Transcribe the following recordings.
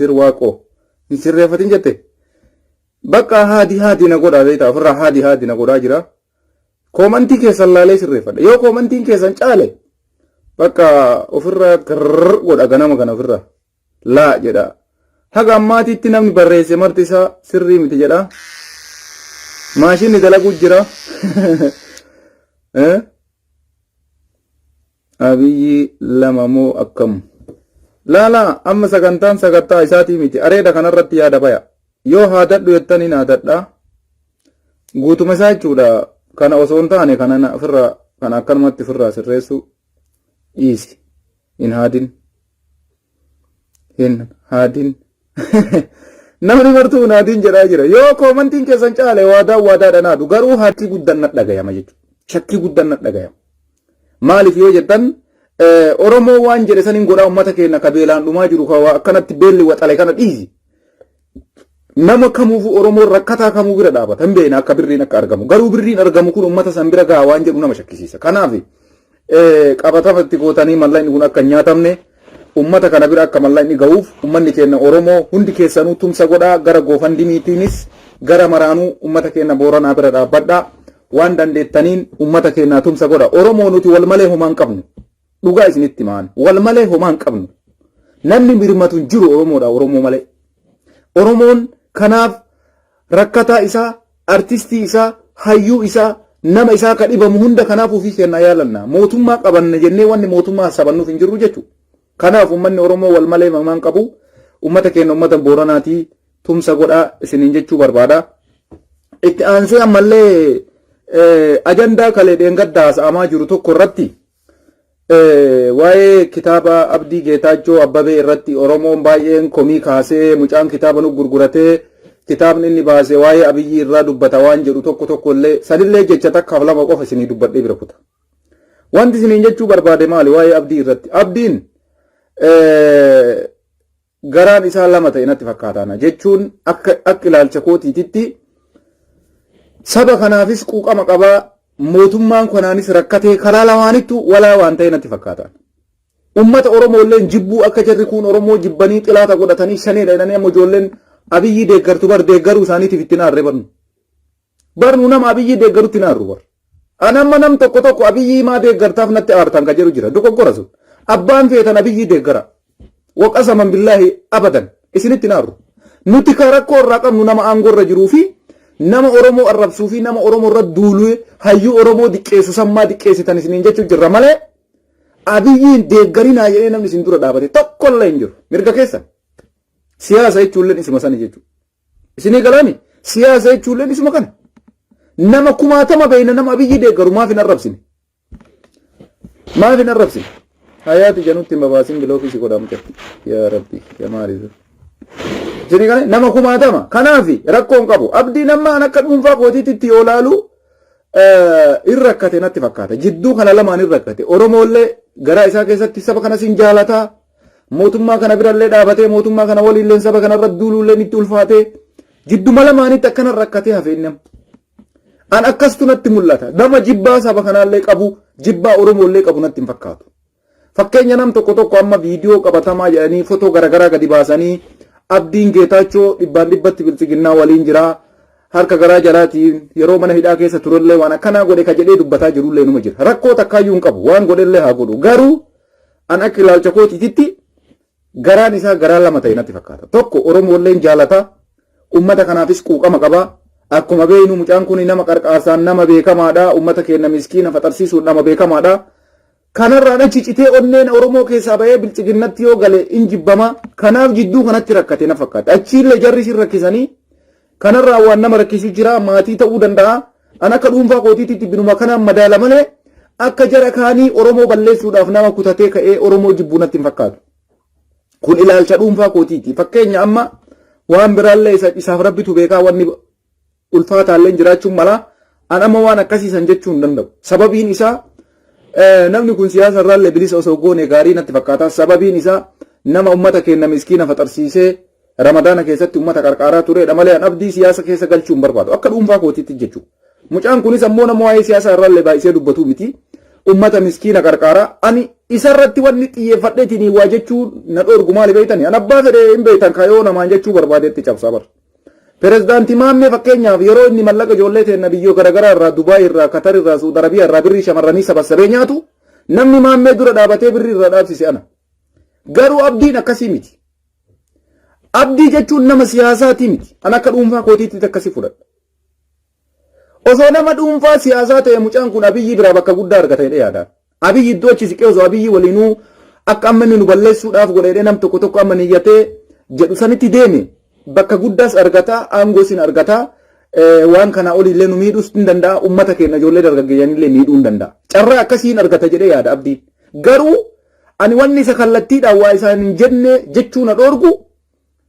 Mudassir Waaqoo hin sirreeffatin jette. Bakka haadi haadi na godhaa beektaa ofirraa haadi haadi na godhaa jira. Koomantii keessan laalee sirreeffadha. Yoo koomantiin keessan caale bakka ofirraa garr godha ganama kana ofirraa laa jedha. Haga ammaatiitti namni barreesse marti isaa sirrii miti jedha. Maashinni dalaguu jira. Eh? Abiyyi lama moo akkam? Laalaa amma sagantaan sagantaa isaatii miti areeda kanarratti yaada baya. Yoo haadadhu jettan hin haadadha. Guutuma isaa jechuudha. Kana osoo hin taane kana ofirraa kana akkanumatti ofirraa sirreessu dhiisi. Hin haadin. Hin haadin. Namni martuu hin haadin jedhaa jira. Yoo koomantiin keessan caale waadaa waadaadhaan haadu garuu haadii guddaan na dhagayama jechuudha. Shakkii guddaan na dhagayama. Maaliif yoo jettan Oromoo waan jedhe saniin godhaa uummata keenya ka beelaan dhumaa jiru ka akkanatti beelli waxale kana dhiisi. Nama kamuufuu Oromoon rakkataa kamuu bira dhaabata hin beekna akka birriin akka argamu. Garuu birriin argamu kun uummata san bira gaha waan jedhu nama shakkisiisa. Kanaaf qabatama itti gootanii mallaqni kun akka hin nyaatamne uummata kana bira akka mallaqni gahuuf uummanni keenya Oromoo hundi keessanuu tumsa godhaa gara goofandimiitiinis gara maraanuu uummata keenya Booranaa bira dhaabbadhaa. Waan dandeettaniin ummata keennaa tumsa godha. Oromoo nuti wal malee homaa hin qabnu. Dhugaa isinitti himaan. Wal malee homaa hin qabnu. Namni mirmatu hin jiru Oromoodha Oromoo malee. Oromoon kanaaf rakkataa isaa, artistii isaa, hayyuu isaa, nama isaa ka dhibamu hunda kanaaf ofii keennaa yaalanna. Mootummaa qabanna jennee wanni mootummaa hassabannuuf hin jirru jechuudha. Kanaaf uummanni Oromoo wal malee homaa hin qabu. Uummata keenya uummata Booranaatii tumsa godhaa isiniin jechuu barbaada. Itti aansee ammallee ajandaa kalee dheengadda haasa'amaa jiru tokko irratti waa'ee kitaaba Abdii Geetaachoo Abbabee irratti Oromoon baay'een komii kaasee mucaan kitaaba nu gurguratee kitaabni inni baase waa'ee Abiyyii irraa dubbata waan jedhu tokko tokko illee sanillee jecha takkaaf lama qofa isinii dubbadhee bira kuta. Wanti isiniin jechuu barbaade maali waa'ee Abdii irratti? Abdiin garaan isaa lama ta'e natti fakkaataana jechuun akka akka ilaalcha kootiititti saba kanaafis quuqama qabaa mootummaan kanaanis rakkatee karaa lamaanittu walaa waan ta'e natti fakkaata. Ummata Oromoo illee jibbuu akka jarri kuun Oromoo jibbanii xilaata godhatanii shaneedha jedhanii amma ijoolleen Abiyyi deeggartu bar deeggaruu isaaniitiif itti naarree barnu. Barnu nama Abiyyii deeggarutti hin aarru bar. An amma nam tokko tokko Abiyyii maa deeggartaaf natti aartan ka jedhu jira. Dogoggora sun. Abbaan feetan Abiyyii deeggara. Waqasaman billaahi abadan isinitti hin aarru. Nuti ka rakkoo irraa qabnu nama aangoo irra jiruu fi nama Oromoo arrabsuu fi nama Oromoo irra duuluu hayyuu Oromoo diqqeessu sammaa diqqeessitan isiniin jechuu jirra malee Abiyyiin deeggarinaa jedhee namni isin dura dhaabate tokkollee hin jiru. Mirga keessan. Siyaasa jechuulleen isuma sani jechuudha. Isinii galaami? Siyaasa jechuulleen isuma kana. Nama kumaatama beeyna nama Abiyyi deeggaru maaf hin arrabsine? Maaf hin arrabsine? Hayaati janutti hin babaasin bilookii si godhaa mucatti. Yaa Rabbi yaa maali? Isinii gala nama kumaatama. Kanaafi rakkoo hin qabu. Abdiin amma an akka dhuunfaa kootiitti yoo laalu in rakkate natti fakkaata. Jidduu kana lamaan in rakkate. Oromoollee garaa isaa keessatti saba kanas hin jaalataa. Mootummaa kana birallee dhaabatee mootummaa kana waliilleen saba kanarra duuluulleen itti ulfaatee jidduma lamaanitti akkana rakkatee hafe inni amma. An akkastu natti mul'ata. Nama jibbaa saba kanaallee qabu jibbaa Oromoollee qabu natti hin fakkaatu. Fakkeenya nam tokko tokko amma viidiyoo qabatamaa jedhanii fotoo garaagaraa gadi baasanii Abdiin Geetaachoo dhibbaan dhibbatti biltsiginnaa waliin jira. Harka garaa jalaatiin yeroo mana hidhaa keessa turellee waan akkanaa godhe ka jedhee dubbataa jirullee numa jira. Rakkoo takkaayyuu hin qabu. Waan godhellee haa godhu. Garuu An akka ilaalcha kootiititti garaan isaa garaa lama ta'e natti fakkaata. Tokko Oromoolleen jaalata, ummata kanaafis quuqama qaba. Akkuma beeknu mucaan kun nama qarqaarsaan nama beekamaadha. Ummata keenya miskiina faxarsiisuun nama beekamaadha. Kanarraan achi citee onneen Oromoo keessaa bahee biltsiginnatti yoo gale in jibbama. Kanaaf jidduu kanatti rakkate na fakkaata. Achiillee jarri isin rakkisanii kanarraa waan nama rakkisu jira maatii ta'uu danda'a. An akka dhuunfaa kootiitti binuma kanaan madaala malee akka jara kaanii Oromoo balleessuudhaaf nama kutatee ka'ee Oromoo jibbuu natti hin fakkaatu. Kun ilaalcha dhuunfaa kootiiti. Fakkeenya amma waan biraallee isaaf rabbitu beekaa wanni ulfaataallee jiraachuun mala. An amma waan akkasiisan jechuu hin danda'u. Sababiin isaa namni kun siyaasa irraallee bilisa osoo goone gaarii natti fakkaata. Sababiin isaa nama ummata keenya miskiina faxarsiisee Ramadaana keessatti ummata qarqaaraa tureedha malee an abdii siyaasa keessa galchuu hin barbaadu. Akka dhuunfaa kootiitti jechuudha. Mucaan kunis ammoo nama waa'ee siyaasaa irraallee baay'isee dubbatuu miti. Ummata miskiina qarqaara. Ani isarratti wanni xiyyeeffadheetiin waa jechuu na dhoorgu maali beeytani? An abbaa fedhe hin beeytan kayoo namaan jechuu barbaadetti cabsaa bara. Pirezidaantii Maammee fakkeenyaaf yeroo inni mallaqa ijoollee teenna biyyoo garaagaraa irraa, Dubaay irraa, Katar irraa, Suud Arabiyaa irraa birrii shamarranii sabassabee nyaatu, namni Maammee dura dhaabatee birrii irraa dhaabsise ana. Garuu Abdiin akkasii miti. Abdii jechuun nama siyaasaatii miti. An akka dhuunfaa kootiitti akkasii fudhadha. Osoo nama dhuunfaa siyaasaa ta'e mucaan kun Abiyyi biraa bakka guddaa argata jedhee yaadaan. Abiyyi iddoo achi siqee osoo Abiyyi waliinuu akka amma inni nu balleessuudhaaf godhe jedhee nam tokko tokko amma niyyatee jedhu sanitti deeme bakka guddaas argata, aangoo sin argata, waan kanaa olillee nu miidhuus hin danda'a, uummata keenya ijoollee dargaggeeyyanillee miidhuu hin danda'a. Carraa akkasiin argata jedhee yaada Abdiin. Garuu ani wanni isa kallattiidhaan waa isaan hin jenne jechuu na dhoorgu,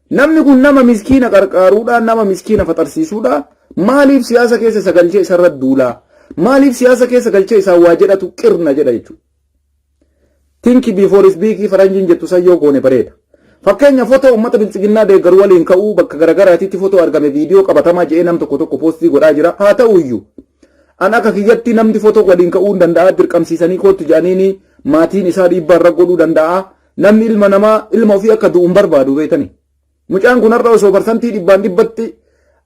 namni kun nama miskiina qarqaaruudha, nama miskiina faxarsiisuudha. Maaliif siyaasa keessa isa galchee isarra duulaa? Maaliif siyaasa keessa galchee isaan waa jedhatu qirna jedha jechuudha. Think before speak faranjiin jettu san yoo goone bareeda. Fakkeenya fotoo uummata biltsiginnaa deeggaru waliin ka'uu bakka garagaraatitti fotoo argame viidiyoo qabatamaa jedhee nam tokko tokko poostii godhaa jira. Haa ta'u iyyuu, an akka kiyyatti namni fotoo waliin ka'uu hin danda'a, dirqamsiisanii kootu jedhaniini maatiin isaa dhiibbaa irra godhuu danda'a. Namni ilma namaa ilma ofii akka du'u hin barbaadu beetani. Mucaan kun har'a osoo parsantii dhibbaan dhibbatti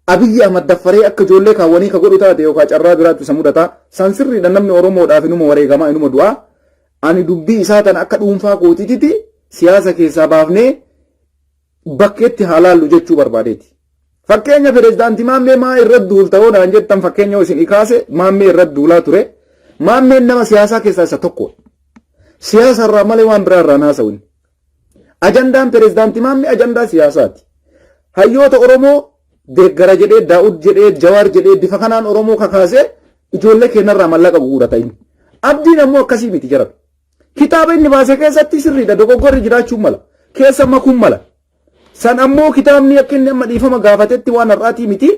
Abiyyi Ahmad daffaree akka ijoollee kaawwanii ka godhu taate yookaan carraa biraatti isa mudata. San sirriidha, namni Oromoodhaaf inuma wareegamaa, inuma du'a. Ani dubbii isaa tana akka dhuunfaa kootiititi siyaasa keessaa baafnee bakkeetti haa laallu jechuu barbaadeeti. Fakkeenya pirezidaantii Maammee maa irratti duulta yoo naan jettan, fakkeenya isin ikaase Maammee irratti duulaa ture. Maammeen nama siyaasaa keessaa isa tokko. Siyaasa irraa malee waan biraa irraa haasa'u inni. Ajandaan pirezidaantii Maammee ajandaa siyaasaati. Hayyoota Oromoo deeggara jedhee, Daa'ud jedhee, Jawaar jedhee, bifa kanaan Oromoo kakaasee ijoollee keenyarraa mallaqa guurata inni. Abdiin ammoo akkasii miti jara. Kitaaba inni baase keessatti sirriidha, dogoggorri jiraachuu mala. Keessa makuun mala. San ammoo kitaabni akka inni amma dhiifama gaafatetti waan har'aatii miti.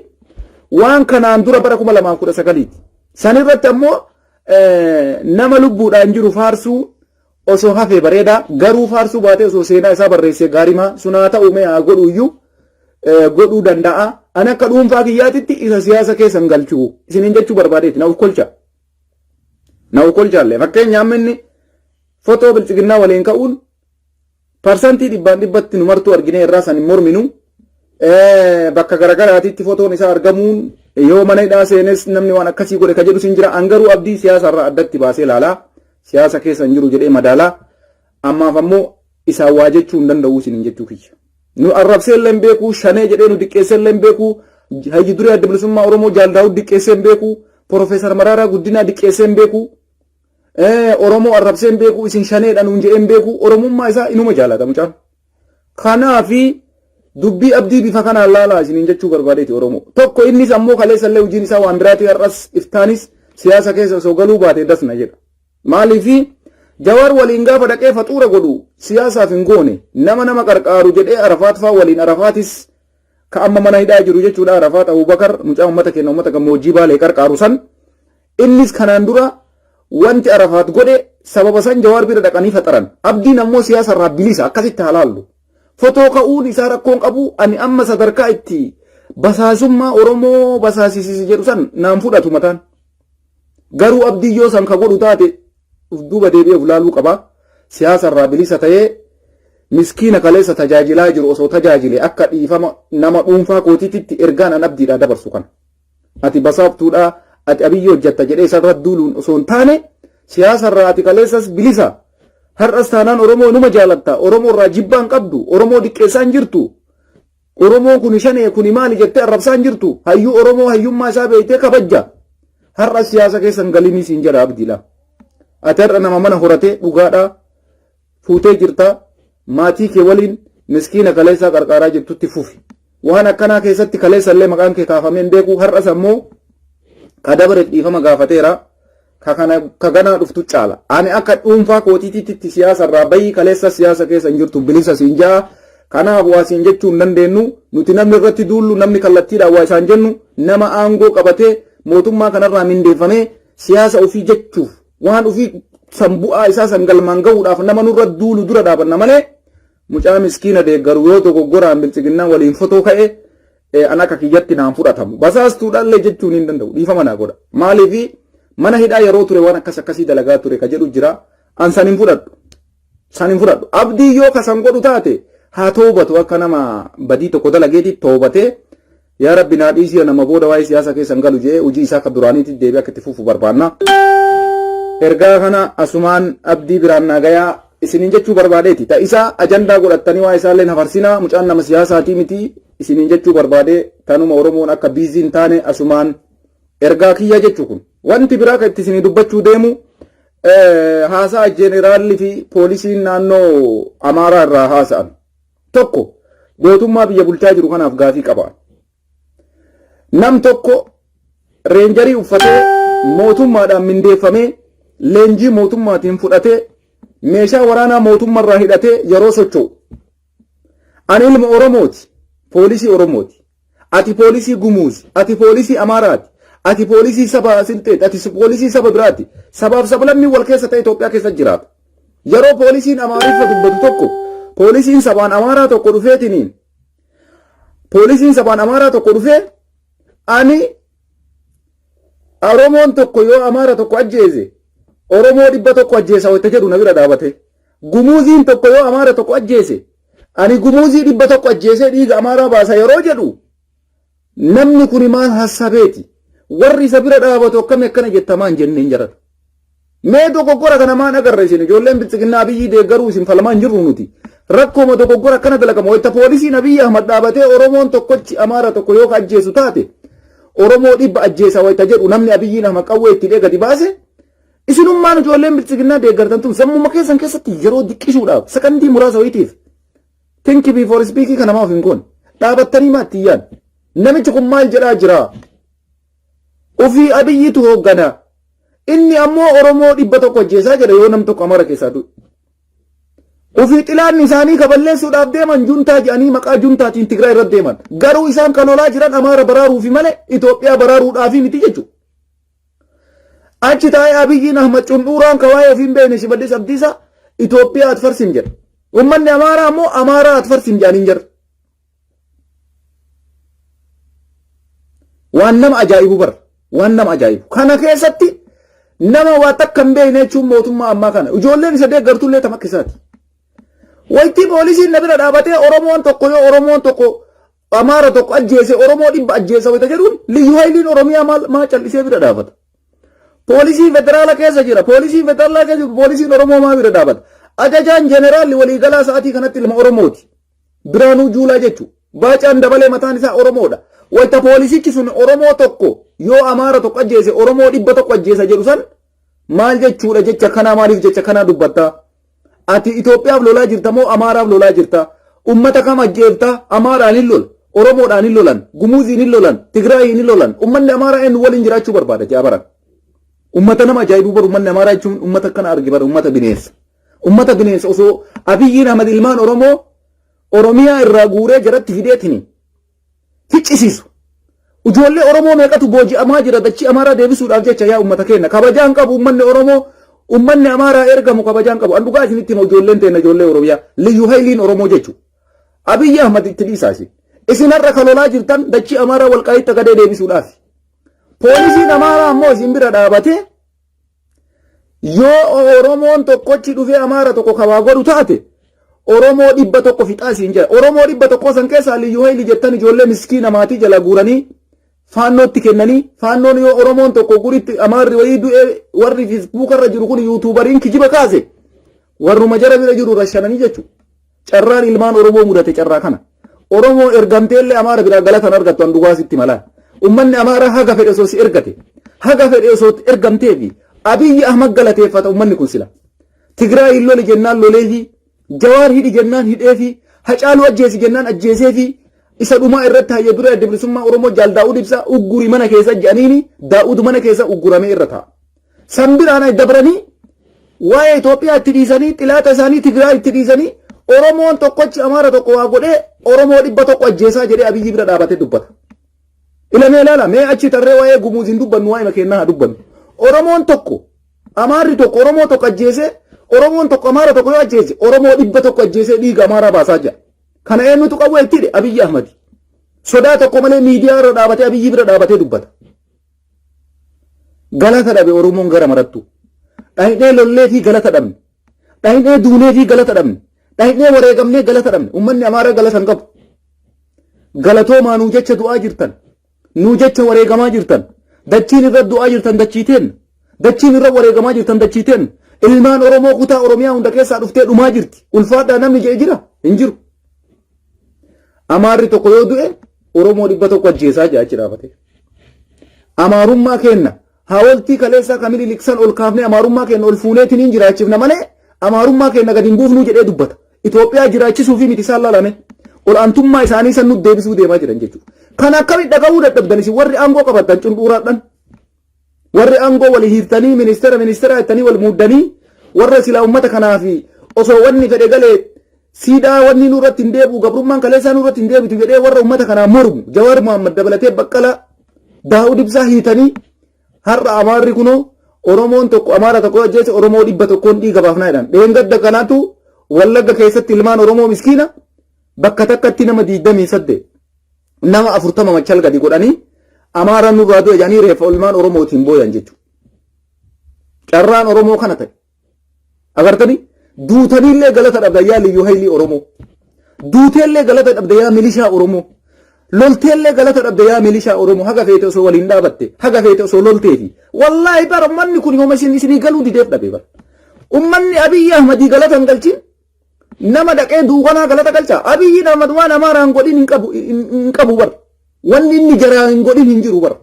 Waan kanaan dura bara 2019ti. San irratti ammoo nama lubbuudhaan jiru faarsuu osoo hafee bareeda, garuu faarsuu baatee osoo seenaa isaa barreessee gaarimaa sun haa ta'u, mee haa godhu iyyuu godhuu danda'a. Ani akka dhuunfaa kiyyaatitti isa siyaasa keessa hin galchuu isiniin jechuu barbaadeeti, na of kolcha. Na of kolchaallee fakkeenya amma inni fotoo biltsiginnaa waliin ka'uun parsantii dhibbaan dhibbatti nu martuu arginee irraa san hin morminu. Bakka garagaraatitti fotoon isaa argamuun yoo mana hidhaa seenes namni waan akkasii godhe ka jedhu sin jira. An garuu Abdii siyaasa irraa addatti baasee ilaalaa. Siyaasa keessa hin jiru jedhee madaalaa. Ammaaf ammoo isaan waa jechuu hin danda'u isiniin jechuu kiyya. Nu arrabsee illee hin beeku, shanee jedhee nu diqqeessee illee hin beeku, hayyi duree Adda Bilisummaa Oromoo Jaal Daawud diqqeessee hin beeku, Profeesar Maraaraa Guddinaa diqqeessee hin beeku, Oromoo arrabsee hin beeku, isin shaneedha nuun jedhee hin beeku, Oromummaa isaa inuma jaalata mucaan. Kanaafi dubbii Abdii bifa kanaan laalaa isiniin jechuu barbaadeeti Oromoo. Tokko innis ammoo kaleessa illee hojiin isaa waan biraati, har'as iftaanis siyaasa keessa osoo galuu baate dasna jedha. Maaliifi Jawaar waliin gaafa dhaqee faxuura godhu siyaasaaf hin goone, nama nama qarqaaru jedhee Arafaat faa waliin, Arafaatis ka amma mana hidhaa jiru jechuudha, Arafaat Abubakar mucaa uummata keenya uummata gammoojjii Baalee qarqaaru san, innis kanaan dura wanti Arafaat godhe sababa san Jawaar bira dhaqanii faxaran. Abdiin ammoo siyaasa irraa bilisa, akkasitti haa laallu. Fotoo ka'uun isaa rakkoon qabu, ani amma sadarkaa itti basaasummaa Oromoo basaasisisi jedhu san naan fudhatu mataan. Garuu Abdii yoo san ka godhu taate uf duuba deebi'ee of laaluu qaba. Siyaasa irraa bilisa ta'ee miskiina kaleessa tajaajilaa jiru osoo tajaajile akka dhiifama nama dhuunfaa kootiitti ergaan an Abdiidhaa dabarsu kana. Ati basaaftuudha, ati Abiyyi hojjatta jedhee isarra duuluun osoo hin taane, siyaasa irraa ati kaleessas bilisa. Har'as taanaan Oromoo numa jaalatta. Oromoo irraa jibbaa hin qabdu. Oromoo diqqeessaa hin jirtu. Oromoon kuni shanee, kuni maali jettee arrabsaa hin jirtu. Hayyuu Oromoo hayyummaa isaa beektee kabajja. Har'a siyaasa keessa hin galinii siin jedha Abdiidha. Ati har'a nama mana horatee dhugaadhaa fuutee jirta. Maatii kee waliin miskiina kaleessaa qarqaaraa jirtutti fufi. Waan akkanaa keessatti kaleessa illee maqaan kee kaafamee hin beeku. Har'as ammoo ka dabareef dhiifama gaafateera. Ka kana ka ganaa dhuftu caala. Ani akka dhuunfaa kootiititti siyaasa irraa bayii, kaleessa siyaasa keessa hin jirtu, bilisa siin ja'a. Kanaaf waa siin jechuu hin dandeenyu. Nuti namni irratti duullu, namni kallattiidhaan waa isaan jennu, nama aangoo qabatee mootummaa kanarraa mindeeffamee siyaasa ofii jechuuf waan ofii san bu'aa isaa san galmaan gahuudhaaf nama nurra duulu dura dhaabanna malee, mucaa miskiina deeggaru yoo dogoggoraan biltsiginnaa waliin fotoo ka'e an akka kiyyatti naan fudhatamu. Basaastuudhaallee jechuun hin danda'u. Dhiifama naa godha. Maaliifi Mana hidhaa yeroo ture waan akkas akkasii dalagaa ture ka jedhu jira. An san hin fudhadhu. San hin fudhadhu. Abdii yoo ka san godhu taate haa toobatu akka nama badii tokko dalageeti toobatee yaa rabbi naa dhiisii nama booda waa'ee siyaasa keessa hin galu jedhee hojii isaa akka duraaniitti deebi'ee akka itti fufu barbaanna. Ergaa kana asumaan abdii biraan naa gayaa isiniin jechuu barbaadeeti. Ta isaa ajandaa godhattanii waa isaallee hafarsinaa mucaan nama siyaasaatii miti isiniin jechuu barbaadee tanuma Oromoon akka biizii hin taane asumaan ergaa kiyya jechuu kun. Wanti biraa kan itti isinii dubbachuu deemu haasaa jeeneraalli fi poolisiin naannoo Amaaraa irraa haasa'an. Tokko gootummaa biyya bulchaa jiru kanaaf gaafii qaba. Nam tokko reenjarii uffatee mootummaadhaan mindeeffamee leenjii mootummaatiin fudhatee meeshaa waraanaa mootummarraa hidhatee yeroo socho'u. Ani ilma Oromooti, poolisii Oromooti. Ati poolisii Gumuuzi, ati poolisii Amaaraati, ati poolisii saba Silxeeti, ati poolisii saba biraati. Sabaaf sablammiin wal keessa ta'e Itoophiyaa keessa jiraata. Yeroo poolisiin Amaariffa dubbatu tokko, poolisiin sabaan Amaaraa tokko dhufeetiniin, poolisiin sabaan Amaaraa tokko dhufee ani Oromoon tokko yoo Amaara tokko ajjeese Oromoo 100 ajjeesa wayita jedhu na bira dhaabate. Gumuuziin tokko yoo Amaara tokko ajjeese ani Gumuuzii 100 ajjeesee dhiiga Amaaraa baasa yeroo jedhu namni kuni maal hassabeeti? Warri isa bira dhaabatu akkami akkana jetta maan jenneen jaran. Mee dogoggora kana maan agarra isin ijoolleen biltsiginnaa Abiyyii deeggaruu isin falmaa hin jirru nuti. Rakkooma dogoggora akkana dalagama wayita poolisiin Abiyyi Ahmad dhaabatee Oromoon tokkochi Amaara tokko yoo ka ajjeesu taate Oromoo 100 ajjeesa wayita jedhu namni Abiyyiin Ahmad qawwee itti hidhee gadi baase isinummaan ijoolleen biltsiginnaa deeggartan tun sammuma keessan keessatti yeroo diqqishuudhaaf sakandii muraasa wayitiif think before speaking kana maaf hin goone dhaabattanii maa itti iyyaan namichi kun maal jedhaa jira ofii Abiyyiitu hooggana inni ammoo Oromoo 100 ajjeesaa jedha yoo nam tokko Amaara keessaa du'e. Ofii xilaanni isaanii ka balleessuudhaaf deeman juntaa jedhanii maqaa juntaatiin Tigraay irratti deeman. Garuu isaan kan lolaa jiran Amaara baraaruufi malee Itoophiyaa baraaruudhaafi miti jechuudha. Achi taa'ee Abiyyiin Ahmad cundhuuraan ka waa'ee ofii hin beekne Shimallis Abdiisaa Itoophiyaa atfarsim jedha. Uummanni Amaaraa ammoo Amaaraa atfarsim jedhanii hin jirre. Waan nama ajaa'ibu bara. Waan nama ajaa'ibu. Kana keessatti nama waa takka hin beekne jechuun mootummaa ammaa kana. Ijoolleen isa deeggartullee tam akka isaati. Waytii poolisiin na bira dhaabatee Oromoon tokko yoo Oromoon tokko Amaara tokko ajjeese Oromoo 100 ajjeesa wayita jedhuun Liyyu Hayiliin Oromiyaa maal maa callisee bira dhaabata. Poolisiin federaala keessa jira. Poolisiin federaalaa keessa jiru poolisiin Oromoo maa bira dhaabata. Ajajaan jeneraalli waliigalaa sa'aatii kanatti ilma Oromooti. Biraanuu Juulaa jechuudha. Baacaan Dabalee mataan isaa Oromoodha. Wayita poolisichi sun Oromoo tokko yoo Amaara tokko ajjeese Oromoo 100 ajjeesa jedhu san maal jechuudha jecha kanaa maaliif jecha kanaa dubbattaa? Ati Itoophiyaaf lolaa jirta moo Amaaraaf lolaa jirta? Ummata kam ajjeefta? Amaaraan hin lola. Oromoodhaan hin lolan. Gumuuziin hin lolan. Tigraayiin hin lolan. Ummanni Amaaraa eenyu waliin jiraachuu barbaada jedha baran. Ummata nama ajaa'ibuu bar ummanni Amaaraa jechuun ummata akkana arge bara ummata bineensa. Ummata bineensa osoo Abiyyiin Ahmad ilmaan Oromoo Oromiyaa irraa guuree jaratti fideetini ficcisiisu. Ijoollee Oromoo meeqatu booji'amaa jira dachii Amaaraa deebisuudhaaf jecha yaa ummata keenya kabajaa hin qabu ummanni Oromoo ummanni Amaaraa ergamu kabajaa hin qabu. An dhugaa isinitti hima ijoolleen teenna ijoollee Oromiyaa liyyu hayliin Oromoo jechu. Abiyyi Ahmad itti dhiisaa isin. Isin har'a kan lolaa jirtan dachii Amaaraa walqaayitti gadee deebisuudhaaf. Poolisiin Amaaraa ammoo isin bira dhaabatee Yoo Oromoon tokkochi dhufee Amaara tokko kabaa godhu taate Oromoo 100 fixaa siin jedha. Oromoo 100 san keessaa Liyyuu Hayli jettan ijoollee miskiina maatii jala guuranii faannootti kennanii faannoon yoo Oromoon tokko guritti Amaarri wayii du'ee warri Feesbuuka irra jiru kun yuutuubariin kijiba kaase warruma jara bira jiru rashananii jechuudha. Carraan ilmaan Oromoo mudate carraa kana. Oromoo ergamteellee Amaara biraa galatan argattu an dhugaa sitti malaa. Ummanni Amaaraa haga fedhe osoo si ergate, haga fedhe osoo ergamteefi Abiyyi Ahmad galateeffata ummanni kun sila. Tigraayiin loli jennaan loleefi, Jawaar hidhi jennaan hidheefi, Hacaaluu ajjeesi jennaan ajjeeseefi, isa dhumaa irratti hayya duree adda bilisummaa Oromoo Jaal Daa'ud Ibsaa ugguri mana keessa jedhaniini Daa'ud mana keessa ugguramee irra taa'a. San biraan dabranii waa'ee Itoophiyaa itti dhiisanii xilaata isaanii Tigraay itti dhiisanii Oromoon tokkochi Amaara tokko waa godhee Oromoo 100 ajjeesaa jedhee Abiyyi bira dhaabatee dubbata. Ilamee ilaala mee achi tarree waa'ee Gumuuz hin dubbannu waa'ee makeennaa haa dubbannu. Oromoon tokko Amaarri tokko Oromoo tokko ajjeesee Oromoon tokko Amaara tokko yoo ajjeese Oromoo 100 ajjeesee dhiiga Amaaraa baasaa jira. Kana eenyutu qawwee itti hidhe Abiyyi Ahmadi. Sodaa tokko malee miidiyaa irra dhaabatee Abiyyi bira dhaabatee dubbata. Galata dhabe Oromoon gara marattu. Dhahinee lollee fi galata dhabne. Dhahinee duunee fi galata dhabne. Dhahinee wareegamnee galata dhabne. Uummanni Amaaraa galata hin qabu. Galatoomaa nuu jecha du'aa jirtan. Nuu jecha wareegamaa jirtan. Dachiin irra du'aa jirtan dachii teenna. Dachiin irra wareegamaa jirtan dachii teenna. Ilmaan Oromoo kutaa Oromiyaa hunda keessaa dhuftee dhumaa jirti. Ulfaadhaa namni jedhe jira? Hin jiru. Amaarri tokko yoo du'e Oromoo 100 ajjeesaa jira achi dhaabatee. Amaarummaa keenna hawoltii kaleessaa ka Minilik san ol kaafnee Amaarummaa keenna ol fuuneetiin hin jiraachifna malee Amaarummaa keenna gadi hin buufnuu jedhee dubbata. Itoophiyaa jiraachisuu fi miti isaan laalame. Ol aantummaa isaanii san nutti deebisuu deemaa jiran jechuudha. Kan akkamitti dhaga'uu dadhabdan isin warri aangoo qabattan cundhuuraadhaan. Warri aangoo wal hiirtanii ministeera ministeera jettanii wal muuddanii warra silaa uummata kanaa fi osoo wanni fedhe galee siidaa wanni nurratti hin deebi'u gabrummaan kaleessaa nurratti hin deebitu jedhee warra uummata kanaa mormu Jawaar Muhammad dabalatee Baqqalaa Daawud Ibsaa hiitanii har'a Amaarri kunoo Oromoon tokko Amaara tokko ajjeese Oromoo 100n dhiiga baafnaa jedhan. Dheengadda kanaatu Wallagga keessatti ilmaan Oromoo miskiina bakka takkatti nama 28 nama 40 machal gadi godhanii Amaaraan nurraa du'e jedhanii reeffa ilmaan Oromootiin booyan jechuudha. Carraan Oromoo kana ta'e. Agartanii duutaniillee galata dhabda yaa liyyuu haylii Oromoo. Duuteellee galata dhabda yaa milishaa Oromoo. Lolteellee galata dhabda yaa milishaa Oromoo haga feete osoo waliin dhaabatte haga feete osoo lolteefi. Wallaahi bara ummanni kun yooma isin isinii galuu dideef dhabe bara. Ummanni Abiyyi Ahmadii galata hin galchin nama dhaqee duukanaa galata galcha. Abiyyi Ahmad waan Amaaraan godhin hin qabu hin qabu bara. Wanni inni jaraa hin godhin hin jiru bara.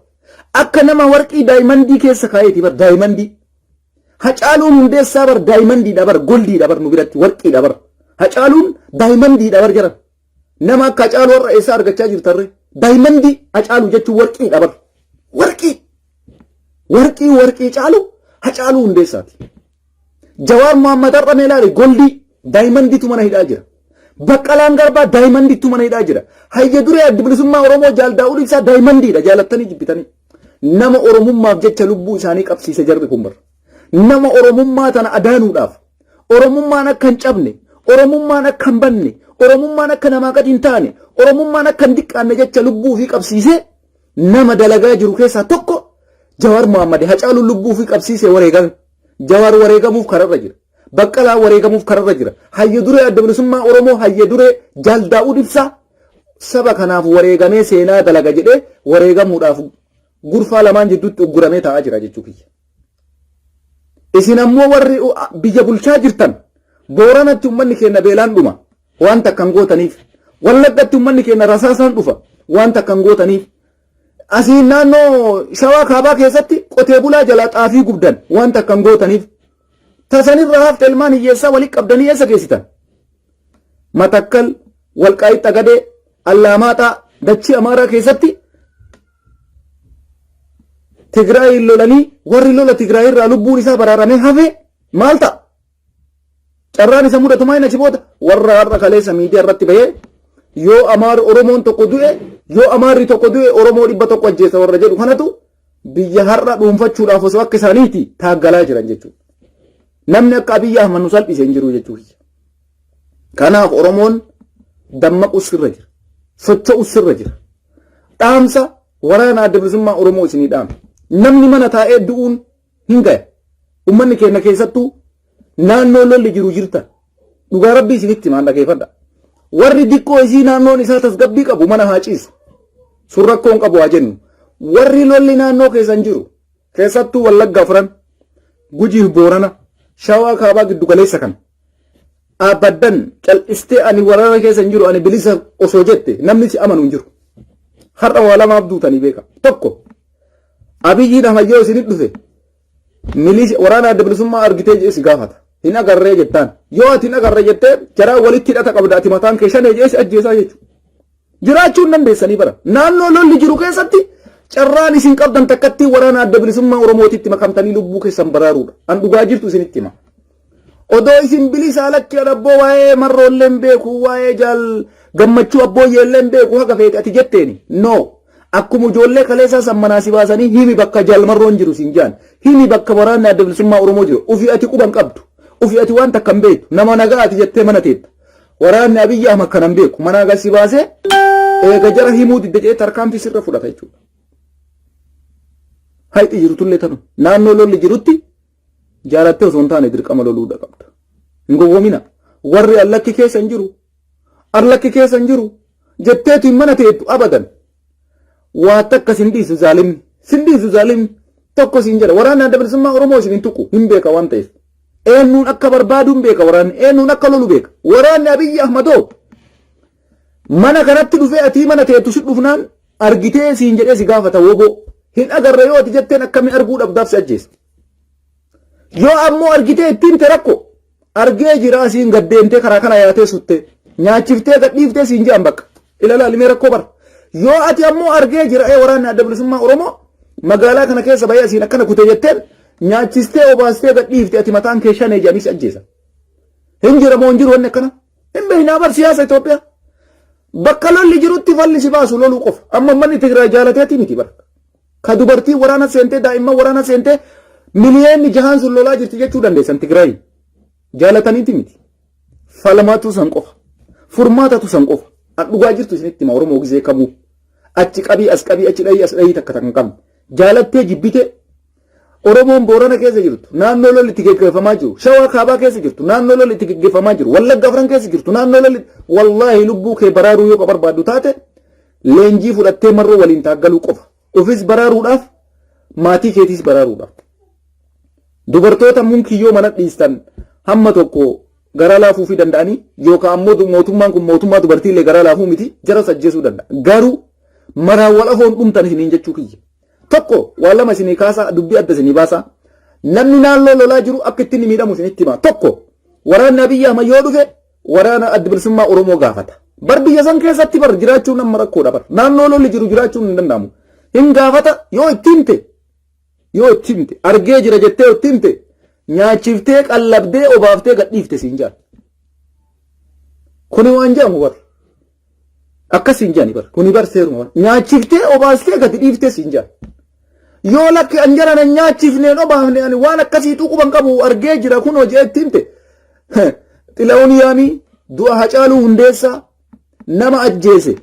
Akka nama warqii daayimandii keessa kaa'eeti bara daayimandii. Hacaaluun Hundeessaa bar daayimandiidha bar goldiidha bar nu biratti warqiidha bar. Hacaaluun daayimandiidha bar jaran. Nama akka Hacaaluu har'a eessaa argachaa jirtarre? Daayimandii Hacaaluu jechuun warqiidha bar. Warqii. Warqii warqii caalu Hacaaluu Hundeessaati. Jawaar Mohaammed har'a mee ilaali goldii daayimandiitu mana hidhaa jira. Baqqalaan Garbaa daayimandiitu mana hidhaa jira. Hayya duree addi bilisummaa Oromoo Jaal Daawud Ibsaa daayimandiidha jaalattanii jibbitanii. Nama Oromummaaf jecha lubbuu isaanii qabsiise jarri kun bara. Nama Oromummaa tana adaanuudhaaf, Oromummaan akka hin cabne, Oromummaan akka hin banne, Oromummaan akka namaa gadi hin taane, Oromummaan akka hin diqqaanne jecha lubbuu ofii qabsiisee nama dalagaa jiru keessaa tokko Jawaar Mohammad Hacaaluun lubbuu ofii qabsiisee wareegame. Jawaar wareegamuuf kararra jira. Baqqalaa wareegamuuf kararra jira. Hayya duree adda bilisummaa Oromoo hayya duree Jaal Daawud Ibsaa saba kanaaf wareegamee seenaa dalaga jedhee wareegamuudhaaf gurfaa lamaan jidduutti ugguramee taa'aa jira jechuu kiyya. Isin ammoo warri biyya bulchaa jirtan Booranatti uummanni keenya beelaan dhuma waan takka hin gootaniif. Wallaggatti uummanni keenya rasaasaan dhufa waan takka hin gootaniif. Asiin naannoo Shawaa Kaabaa keessatti qotee bulaa jalaa xaafii gubdan waan takka hin gootaniif. Tasanirra hafte ilmaan hiyyeessaa walitti qabdanii eessa geessitan? Matakkal, Walqaayit Xagadee, Allaamaaxaa, dachii Amaaraa keessatti Tigraayiin lolanii warri lola Tigraay irraa lubbuun isaa baraaramee hafe maal ta'a? Carraan isa mudatu maal achi booda warra har'a kaleessa miidiyaa irratti bahee yoo Amaar Oromoon tokko du'e yoo Amaarri tokko du'e Oromoo 100 ajjeesa warra jedhu kanatu biyya har'a dhuunfachuudhaaf osoo akka isaaniiti taaggalaa jiran jechuudha. Namni akka Abiyyi Ahmad nu salphise hin jiru jechuudha. Kanaaf Oromoon dammaquu sirra jira. Socho'uu sirra jira. Dhaamsa waraana adda bilisummaa Oromoo isinii dhaama. Namni mana taa'ee du'uun hin gaya. Uummanni keenya keessattuu naannoo lolli jiru jirtan. Dhugaa rabbii isinitti himaan dhageeffadha. Warri diqqoo isii naannoon isaa tasgabbii qabu mana haa ciisu. Sun rakkoo hin qabu haa jennu. Warri lolli naannoo keessan jiru keessattuu Wallagga afran Gujiif Boorana Shawaa kaabaa giddu galeessa kana. Abaddan cal'istee ani waraana keessa hin jiru ani bilisa osoo jette namni si amanu hin jiru. Har'a waa lamaaf duutanii beeka. Tokko Abiyyiin Ahmad yoo isinit dhufe milisha waraana adda bilisummaa argitee jedhee si gaafata. Hin agarree jettaan. Yoo ati hin agarre jettee jaraa walitti hidhata qabda ati mataan kee shanee jedhee si ajjeesaa jechuudha. Jiraachuu hin dandeessanii bara. Naannoo lolli jiru keessatti carraan isin qabdan takkattii waraana adda bilisummaa Oromootitti makamtanii lubbuu keessan baraaruudha. An dhugaa jirtu isinitti hima. Odoo isin bilisaa lakki abboo waa'ee marroollee hin beeku waa'ee jaal gammachuu abbooyyeellee hin beeku haga feete ati jetteeni. No. Akkuma ijoollee kaleessaa san manaa si baasanii himi bakka jaal marroon jiru siin jaan. Himi bakka waraanni adda bilisummaa Oromoo jiru. Ufi ati quban qabdu. Ufi ati waan takka hin beektu. Nama nagaa ati jettee mana teetta. Waraanni Abiyyi Ahmad kana hin beeku. Manaa gad si baasee eega jara himuu didde jedhee tarkaanfii sirra fudhata jechuudha. Hayxi jirtullee tanu. Naannoo lolli jirutti jaalattee osoo hin taane dirqama loluudha qabda. Hin gowwoomina. Warri allakki keessa hin jiru. Allakki keessa hin jiru. Jetteetu hin mana teettu abadan. Waa takka sin dhiisu zaalimni. Sin dhiisu zaalimni. Tokko siin jedha. Waraanni Adda Bilisummaa Oromoo isin hin tuqu. Hin beeka waan ta'eef. Eenyuun akka barbaadu hin beeka waraanni. Eenyuun akka lolu beeka. Waraanni Abiyyi Ahmadoo mana kanatti dhufee atii mana teettu si dhufnaan argitee siin jedhee si gaafata woboo. Hin agarre yoo ati jetteen akkamii arguu dhabdaaf si ajjeesa. Yoo ammoo argitee ittiin himte rakko argee jiraa siin gaddeemtee karaa kana yaatee sutte nyaachiftee gadhiiftee siin jedhan bakka ilaalaa limee rakkoo bara. Yoo ati ammoo argee jira ee waraanni Adda Bilisummaa Oromoo magaalaa kana keessa bahee asiin akkana kute jetteen nyaachistee obaastee gadhiifte ati mataan kee shanee jedhanii si ajjeesa. Hin jira moo hin jiru wanni akkana? Hin beeknaa bar siyaasa Itoophiyaa. Bakka lolli jirutti falli si baasu loluu qofa. Amma uummanni Tigraay jaalateetii miti bara. Ka dubartiin waraana seentee daa'imman waraana seentee miliyeenni jahaan sun lolaa jirti jechuu dandeessan Tigraay. Jaalataniiti miti. Falmatu san qofa. Furmaatatu san qofa. An dhugaa jirtu isinitti hima Oromoo gizee kamuu. Achi qabii as qabii achi dhahii as dhahii takka takka hin qabne. Jaalattee jibbitee Oromoon Boorana keessa jirtu, naannoo lolli itti geggeeffamaa jiru, Shawaa Kaabaa keessa jirtu, naannoo lolli itti geggeeffamaa jiru, Wallagga Afran keessa jirtu, naannoo lolli wallaahi lubbuu kee baraaruu yoo ka barbaaddu taate leenjii fudhattee marroo waliin taaggaluu qofa. Ofis baraaruudhaaf maatii keetiis baraaruudhaaf. Dubartoota munkiyyoo mana dhiistan hamma tokko garaa laafuufii danda'anii yookaan ammoo mootummaan kun mootummaa dubartiillee garaa laafuu miti jaras ajjeesuu danda'a. Garuu maraan wal afoon dhumtan isiniin jechuu kiyya. Tokko waan lama isinii kaasaa dubbii adda isinii baasaa. Namni naannoo lolaa jiru akka itti inni miidhamu isinitti hima. Tokko waraanni Abiyyi Ahmad yoo dhufe waraana Adda Bilisummaa Oromoo gaafata. Bar biyya san keessatti bar jiraachuun amma rakkoodha bar. Naannoo lolli jiru jiraachuun hin danda'amu. Hin gaafata yoo itti himte yoo itti himte argee jira jettee itti himte nyaachiftee qallabdee obaaftee gadhiifte siin jedhan. Kuni waan jedhamu bar. Akkas siin jedhani bar. Kuni bar seeruma bar. Nyaachiftee obaastee gadi dhiiftee siin jedhan. Yoo lakki an jala nan nyaachifneen obaafne ani waan akkasiituu quban qabu argee jira kunoo jedhee itti himte. Xila'uun Yaamii du'a Hacaaluu Hundeessaa nama ajjeese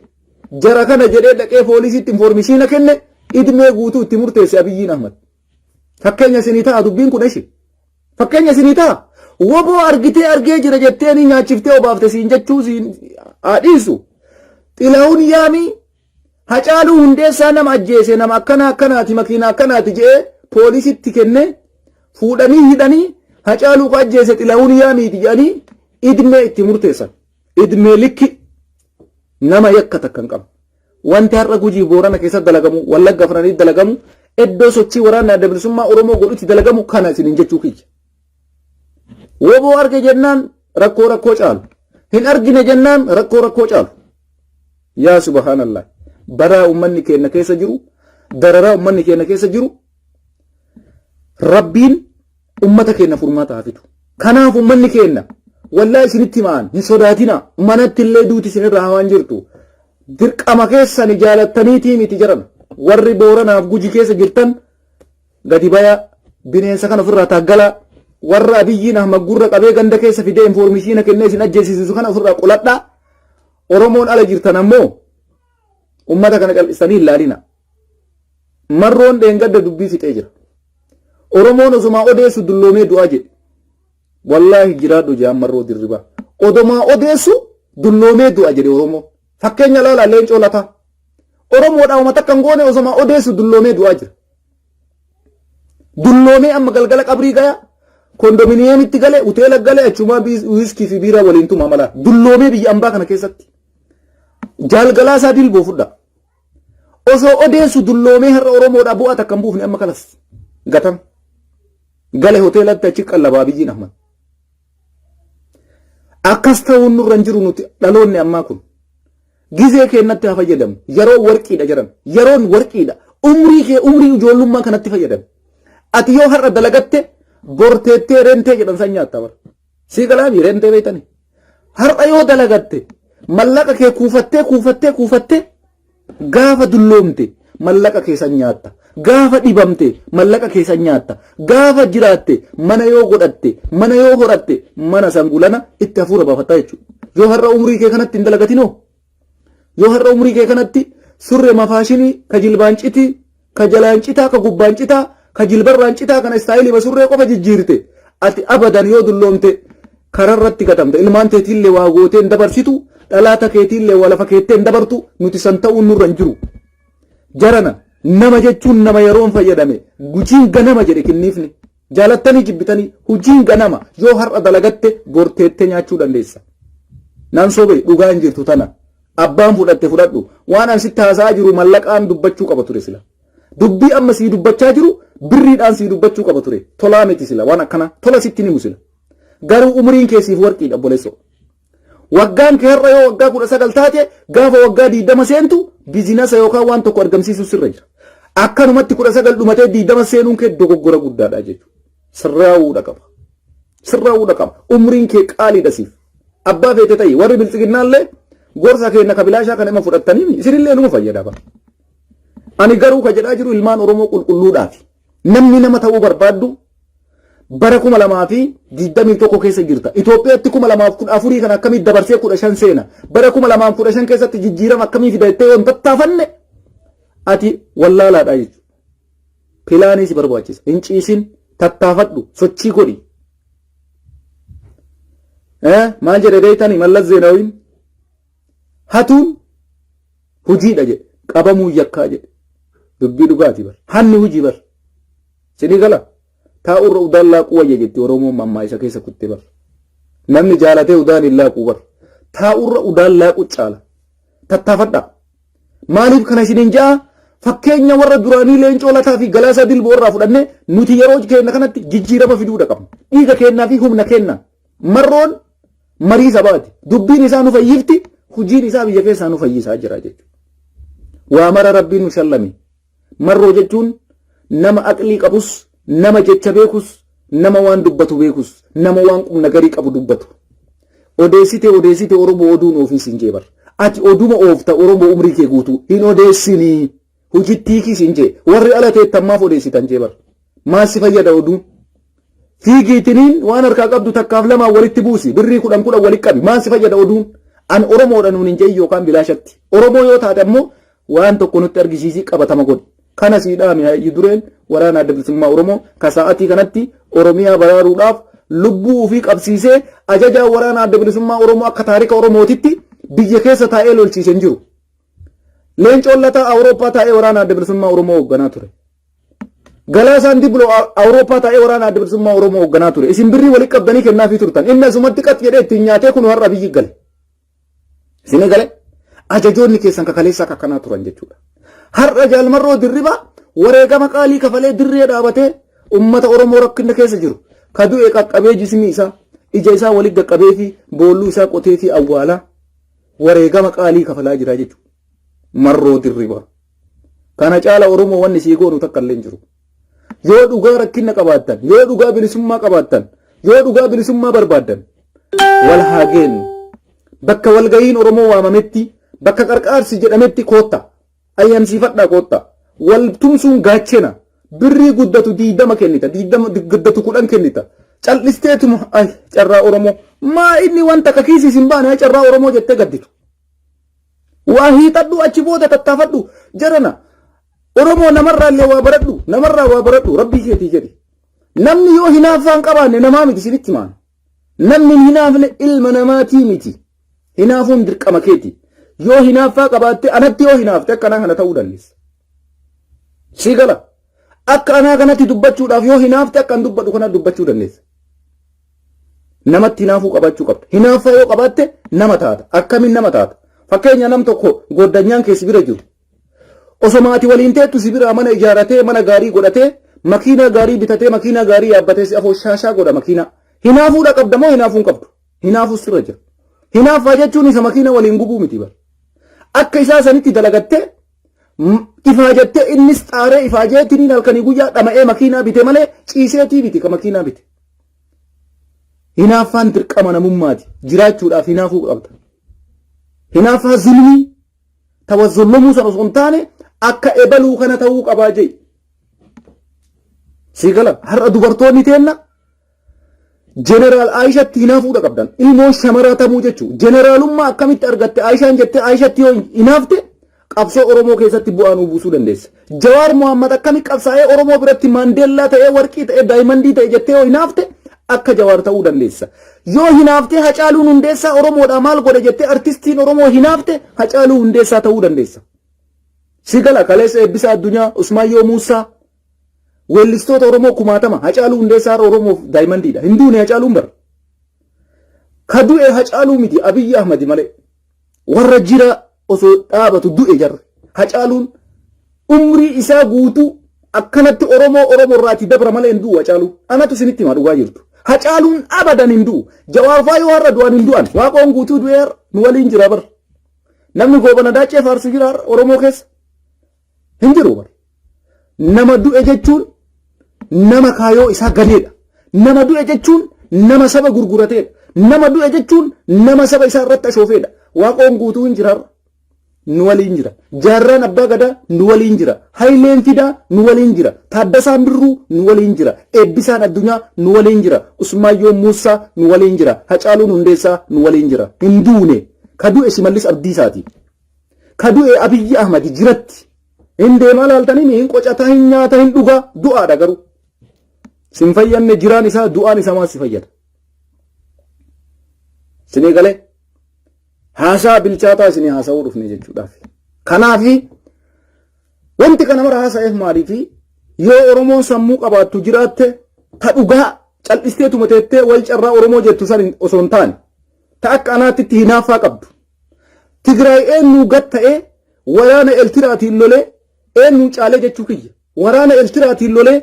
jara kana jedhee dhaqee poolisiitti informishiina kenne idmee guutuu itti murteesse Abiyyiin Ahmad. Fakkeenya isinii ta'a dubbiin kun eshi. Fakkeenya isinii ta'a. Woboo argitee argee jira jettee ni nyaachiftee obaafte siin jechuu siin haa dhiisu. Xila'uun Yaamii Hacaaluu Hundeessaa nama ajjeese nama akkanaa akkanaati makiinaa akkanaati jedhee poolisitti kennee fuudhanii hidhanii Hacaaluu ka ajjeese Xilahuun Yaamiiti jedhanii idmee itti murteessan. Idmee likki nama yakka takka hin qabne. Wanti har'a Gujii Boorana keessatti dalagamu, Wallagga Afranitti dalagamu, iddoo sochii waraanni Adda Bilisummaa Oromoo godhutti dalagamu kana isiniin jechuu kiyya. Woboo arge jennaan rakkoo rakkoo caalu. Hin argine jennaan rakkoo rakkoo caalu. Yaa subhaanallah. Baraa ummanni keenya keessa jiru, dararaa ummanni keenya keessa jiru, Rabbiin ummata keenya furmaata haa fidu. Kanaaf ummanni keenya wallaa isinitti himaan hin sodaatina manatti illee duuti isinirraa hawaan jirtu. Dirqama keessani jaalattaniitii miti jedhan warri Booranaaf Guji keessa jirtan gadi baya bineensa kana ofirraa taaggalaa warra Abiyyiin Ahmad gurra qabee ganda keessa fidee infoormishiina kennee isin ajjeesisisu kana ofirraa qoladhaa. Oromoon ala jirtan ammoo ummata kana cal'istanii hin laalina. Marroon dheengadda dubbii fixee jira. Oromoon osumaa odeessu dulloomee du'aa jedhe. Wallaahi jiraadhu jedhan Marroo Dirribaa. Odomaa odeessu dulloomee du'a jedhe Oromoo. Fakkeenya laalaa Leencoo Lataa. Oromoodhaa uma takka hin goone osumaa odeessu dulloomee du'aa jira. Dulloomee amma galgala qabrii gaya kondominiyeemitti gale hoteela gale achumaa wiiskii fi biiraa waliin tuma mala dulloomee biyya ambaa kana keessatti. Jaalgalaa isaa dilboo fudha. Osoo odeessu dulloomee har'a Oromoodhaa bu'aa takka hin buufne amma kalas gatam. Gale hoteelatti achi qallabaa Abiyyiin Ahmad. Akkas ta'uun nurra hin jiru nuti dhaloonni ammaa kun. Gizee keennatti haa fayyadamu. Yeroon warqiidha jedhan. Yeroon warqiidha. Umrii kee umrii ijoollummaa kanatti fayyadami. Ati yoo har'a dalagatte bor teettee rentee jedhan san nyaatta bara. Sii galaami rentee beektani. Har'a yoo dalagatte mallaqa kee kuufattee kuufattee kuufattee gaafa dulloomte mallaqa kee san nyaatta. Gaafa dhibamte mallaqa kee san nyaatta. Gaafa jiraatte mana yoo godhatte mana yoo horatte mana san gulana itti hafuura baafattaa jechuudha. Yoo har'a umrii kee kanatti hin dalagatinoo? Yoo har'a umrii kee kanatti surree mafaashinii ka jilbaan citii Ka jalaan citaa, ka gubbaan citaa, ka jilbarraan citaa kana istaayilii basurree qofa jijjiirte. Ati abadan yoo dulloomte kararratti gatamta. Ilmaan teetiillee waa gootee hin dabarsitu, dhalaata keetiillee waa lafa keettee hin dabartu, nuti san ta'uun nurra hin jiru. Jarana nama jechuun nama yeroon fayyadame gujiin ganama jedhe kinniifni. Jaalattanii jibbitanii hujiin ganama yoo har'a dalagatte bor teettee nyaachuu dandeessa. Nan sobe dhugaa hin jirtu tana. Abbaan fudhatte fudhadhu. Waan an sitti haasa'aa jiru mallaqaan dubbachuu qaba ture sila. Dubbii amma sii dubbachaa jiru birriidhaan sii dubbachuu qaba ture. Tolaa miti sila waan akkana tola sitti ni musila. Garuu umriin kee siif warqiidha obboleessoo. Waggaan kee har'a yoo waggaa 19 taate gaafa waggaa 20 seentu bizinasa yookaan waan tokko argamsiisuu sirra jira. Akkanumatti 19 dhumatee 20 seenuun kee dogoggora guddaadha jechuudha. Sirraa'uudha qaba. Sirraa'uudha qaba. Umriin kee qaaliidha siif. Abbaa feete ta'i warri biltsiginnaallee gorsa keenya kabilaashaa kana ima fudhattanii isinillee numa fayyada bara. Ani garuu ka jedhaa jiru ilmaan Oromoo qulqulluudhaafi. Namni nama ta'uu barbaaddu bara 2021 keessa jirta. Itoophiyaatti 2014 kan akkamii dabarsee 15 seena. Bara 2015 keessatti jijjiirama akkamii fida jettee yoo hin tattaafanne ati wallaalaadha jechuudha. Pilaanii si barbaachisa. Hin ciisin, tattaafadhu, sochii godhi. Maal jedhe beektanii Mallas Zeenaawiin? Hatuun hujiidha jedhe. Qabamuun yakkaa jedhe. Dubbii dhugaati bar. Hanni hujii bar. Sinii gala. Taa'urra udaan laaquu wayya jetti Oromoon mammaa isa keessa kutte bar. Namni jaalatee udaan hin laaquu bar. Taa'urra udaan laaquu caala. Tattaafadhaa. Maaliif kana isiniin ja'a? Fakkeenya warra duraanii Leencoo Lataa fi Galaasaa Dilboo irraa fudhannee nuti yeroo keenya kanatti jijjiirama fiduudha qabna. Dhiiga keenyaa fi humna keenya. Marroon marii sabaati. Dubbiin isaa nu fayyifti, hojiin isaa biyya keessaa nu fayyisaa jira jechuudha. Waa mara Rabbiin nu shallame. Marroo jechuun nama aqlii qabus, nama jecha beekus, nama waan dubbatu beekus, nama waan qubna garii qabu dubbatu. Odeessite odeessite Oromoo oduun oofii siin jee bar. Ati oduma oofta Oromoo umrii kee guutuu hin odeessinii. Hojittii kii siin jee. Warri ala teettan maaf odeessitan jee bar. Maal si fayyada oduun? Fiigiitiniin waan harkaa qabdu takkaaf lamaan walitti buusi. Birrii kudhan kudhan walitti qabi. Maal si fayyada oduun? An Oromoodha nuun hin jeeyin yookaan bilaashatti. Oromoo yoo taate ammoo waan tokko nutti argisiisii qabatama godhi. Kana sii dhaame hayyu dureen waraana adda bilisummaa Oromoo ka sa'atii kanatti Oromiyaa baraaruudhaaf lubbuu ofii qabsiisee ajajaa waraana adda bilisummaa Oromoo akka taarika Oromootitti biyya keessa taa'ee lolchiise hin jiru. Leencoon Lataa Awurooppaa taa'ee waraana adda bilisummaa Oromoo hoogganaa ture. Galaasaan Dibloo Awurooppaa taa'ee waraana adda bilisummaa Oromoo hoogganaa ture. Isin birrii walitti qabdanii kennaafii turtan. Inni asumatti qax jedhee ittiin nyaatee kun har'a biyyi gale. Isin gale ajajoonni keessan kakaleessaa akka akkanaa turan jechuudha. Har'a Jaalmarroo Dirribaa wareegama qaalii kafalee dirree dhaabatee ummata Oromoo rakkina keessa jiru ka du'e qaqqabee jismii isaa ija isaa walitti qaqqabee fi boolluu isaa qotee fi awwaalaa wareegama qaalii kafalaa jira jechuudha. Marroo Dirribaa. Kana caala Oromoo wanni sii goonu takka illee hin jiru. Yoo dhugaa rakkina qabaattan, yoo dhugaa bilisummaa qabaattan, yoo dhugaa bilisummaa barbaaddan wal haa geennu. Bakka walgahiin Oromoo waamametti, bakka qarqaarsi jedhametti kootta. Ayyamsiifadhaa kootta. Wal tumsuun gaachena. Birrii guddatu 20 kennita, 20 guddatu 10 kennita. Cal'isteetuma ay carraa Oromoo. Maa inni wanta akka kiisiis hin baane ay carraa Oromoo jettee gadditu. Waa hiixadhu achi booda tattaafadhu jarana. Oromoo namarraa illee waa baradhu namarraa waa baradhu rabbii keetii jedhi. Namni yoo hinaaffaa hin qabaanne namaa miti isinitti maan. Namni hin hinaafne ilma namaatii miti. Hinaafuun dirqama keeti. Yoo hinaaffaa qabaatte anatti yoo hinaafte akka anaa kana ta'uu dandeessa. Sii gala. Akka anaa kanatti dubbachuudhaaf yoo hinaafte akka an dubbadhu kana dubbachuu dandeessa. Namatti hinaafuu qabaachuu qabda. Hinaaffaa yoo qabaatte nama taata. Akkamiin nama taata? Fakkeenya nam tokko goddanyaan kee si bira jiru. Osoma ati waliin teettu si biraa mana ijaaratee mana gaarii godhatee makiinaa gaarii bitatee makiinaa gaarii yaabbatee si afoo shaashaa godha makiinaa. Hinaafuudha qabda moo hinaafuu hin qabdu? Hinaafuu sirra jira. Hinaaffaa jechuun isa makiina waliin gubuu miti bar. Akka isaa sanitti dalagattee ifaajattee innis xaaree ifaajeetiniin halkanii guyyaa dhama'ee makiinaa bite malee ciiseetii miti ka makiinaa bite. Hinaaffaan dirqama namummaati. Jiraachuudhaaf hinaafuu qabda. Hinaaffaa zulmii tawazzolomuu san osoo hin taane akka ebaluu kana ta'uu qabaa jee. Sii gala har'a dubartoonni teenna jeneraal Aayishatti hinaafuudha qabdan. Ilmoon shamaraa tamuu jechuu. Jeneraalummaa akkamitti argatte Aayishaan jettee Aayishatti yoo hinaafte Qabsoo Oromoo keessatti bu'aa nuu buusuu dandeessa. Jawaar Mohaammed akkami qabsaa'ee Oromoo biratti Maandeellaa ta'ee warqii ta'ee daayimandii ta'e jettee yoo hinaafte akka Jawaar ta'uu dandeessa. Yoo hinaaftee Hacaaluun Hundeessaa Oromoodhaa maal godhe jettee artistiin Oromoo hinaafte Hacaaluu Hundeessaa ta'uu dandeessa. Si gala kaleessa Eebbisaa Addunyaa, Usmaayyoo Muusaa, weellistoota Oromoo kumaatama Hacaaluu Hundeessaa har'a Oromoof daayimandiidha. Hin duune Hacaaluun bara. Ka du'e Hacaaluu miti Abiyyi Ahmadi malee. Warra jira osoo dhaabatu du'e jarri. Hacaaluun umrii isaa guutuu akkanatti Oromoo Oromoo irraati dabra malee hin du'u Hacaaluun. Anatu isinitti hima dhugaa jirtu. Hacaaluun abadan hin du'u. Jawaar faa yoo har'a du'an hin du'an. Waaqoon guutuu du'ee har'a nu waliin jira bar. Namni goobana daacee faarsu jira har'a Oromoo keessa. Hin jiru bar. Nama du'e jechuun nama kaayoo isaa ganeedha. Nama du'e jechuun nama saba gurgurateedha. Nama du'e jechuun nama saba isaa irratti ashoofeedha. Waaqoon guutuu hin jira. Nu waliin jira. Jaarraan Abbaa Gadaa nu waliin jira. Hayileen Fidaa nu waliin jira. Taaddasaan Birruu nu waliin jira. Eebbisaan Addunyaa nu waliin jira. Usmaayyoo Muussaa nu waliin jira. Hacaaluun Hundeessaa nu waliin jira. Hin duune. Ka du'e Shimallis Abdiisaati. Ka du'e Abiyyi Ahmad jiratti. Hin deemaa laaltanii hin qocataa hin nyaata hin dhugaa du'aadha garuu. Sin fayyanne jiraan isaa du'aan isaa maal si fayyada? Sinii galee haasaa bilchaataa isinii haasa'uu dhufne jechuudhaaf. Kanaafi wanti kana mara haasa'eef maaliifi yoo Oromoon sammuu qabaattu jiraatte ta dhugaa cal'isteetuma teettee wal carraa Oromoo jettu san osoo hin taane ta akka anaattitti hinaaffaa qabdu. Tigraay eenyuu gad ta'ee waraana Eltiraatiin lolee eenyuu caalee jechuu kiyya. Waraana Eltiraatiin lolee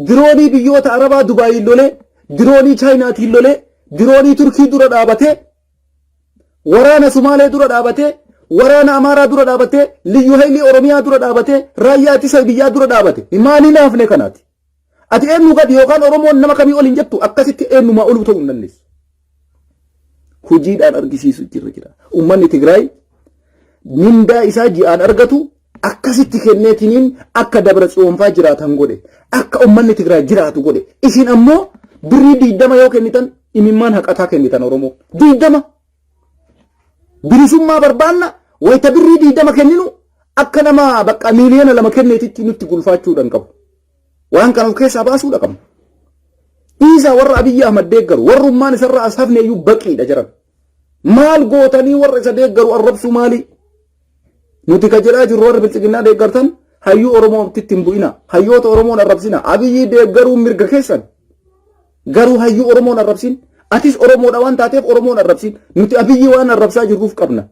diroonii biyyoota Arabaa Dubaayiin lolee diroonii Chaayinaatiin lolee diroonii Turkii dura dhaabatee waraana Sumaalee dura dhaabatee waraana Amaaraa dura dhaabatee liyyu haylii Oromiyaa dura dhaabatee raayyaa ittisa biyyaa dura dhaabate. Maal hinaafne kanaati? Ati eenyu gadi yookaan Oromoon nama kamii ol hin jettu akkasitti eenyumaa oluu ta'uu hin dandeessu. Hojiidhaan argisiisu jirra jira. Uummanni Tigraay mindaa isaa ji'aan argatu akkasitti kenneetiniin akka Dabra Tsiyoonfaa jiraatan godhe. Akka uummanni Tigraay jiraatu godhe. Isin ammoo birrii 20 yoo kennitan imimmaan haqataa kennitan Oromoo. 20. Bilisummaa barbaanna wayita birrii 20 kenninu akka nama bakka miiliyoona 2 kenneetitti nutti gulfaachuudhaan qabu. Waan kana of keessaa baasuudha qabna. Dhiisaa warra Abiyyi Ahmad deeggaru warrummaan isarraa as hafne iyyuu baqiidha jiran. Maal gootanii warra isa deeggaru arrabsuu maali? Nuti ka jedhaa jirru warra bilxiginnaa deeggartan hayyuu Oromootti hin bu'ina. Hayyoota Oromoon arrabsina. Abiyyi deeggaruun mirga keessan. Garuu hayyuu Oromoon arrabsin. Atis Oromoodha waan taateef Oromoon arrabsin. Nuti Abiyyi waan arrabsaa jirruuf qabna.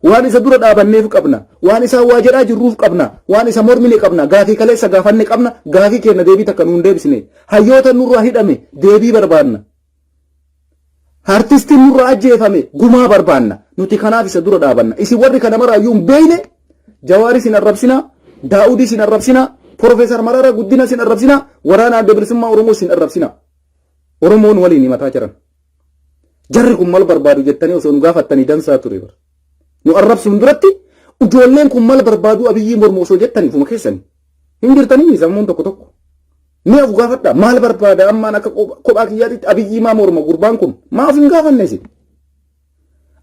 Waan isa dura dhaabanneef qabna. Waan isaa waa jedhaa jirruuf qabna. Waan isa mormine qabna. Gaafii kaleessa gaafanne qabna. Gaafii keenya deebii takka nuun deebisne. Hayyoota nurraa hidhame deebii barbaanna. Artistiin nurraa ajjeefame gumaa barbaanna. Nuti kanaaf isa dura dhaabanna. Isin warri kana maraayyuu hin beekne Jawaaris hin arrabsinaa, Daa'udis hin arrabsinaa, Profeesar Mararaa Guddina sin arrabsinaa, waraana adda bilisummaa Oromoo sin arrabsinaa. Oromoon waliin himataa jiran. Jarri kun mal barbaadu jettanii osoo nu gaafattanii dansaa ture bara. Nu arrabsuun duratti ijoolleen kun mal barbaadu Abiyyii mormu osoo jettanii ufuma keessanii. Hin jirtanii sammuun tokko tokko. Mee of gaafadhaa maal barbaada ammaan akka kophaa kiyyaatitti Abiyyii maa morma gurbaan kun maaf hin gaafanne isin.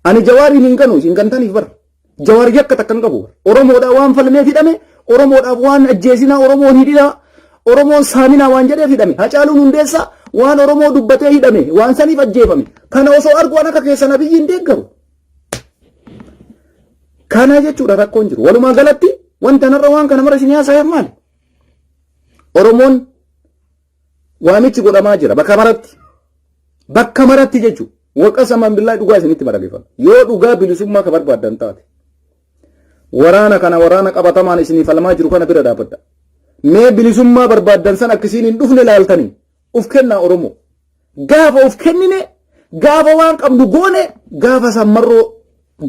Ani Jawaariin hin ganu isin gantaniif bara. Jawaar yakka takka hin qabu. Oromoodhaa waan falmeef hidhame, Oromoodhaaf waan ajjeesinaa, Oromoon hidhinaa, Oromoon saaminaa waan jedheef hidhame. Hacaaluun Hundeessaa waan Oromoo dubbatee hidhame, waan saniif ajjeefame. Kana osoo argu waan akka keessan Abiyyi hin deeggaru. Kana jechuudha rakkoon jiru. Walumaa galatti wanta narra waan kana mara isin haasa'eef maali? Oromoon waamichi godhamaa jira bakka maratti. Bakka maratti jechuudha. Waqa samaan billaa dhugaa isinitti madaqifama. Yoo dhugaa bilisummaa ka barbaaddan taate. Waraana kana waraana qabatamaan isinii falmaa jiru kana bira dhaabbadha. Mee bilisummaa barbaaddan san akka isiin hin dhufne laaltanii uf kennaa Oromoo. Gaafa uf kennine gaafa waan qabnu goone gaafa san marroo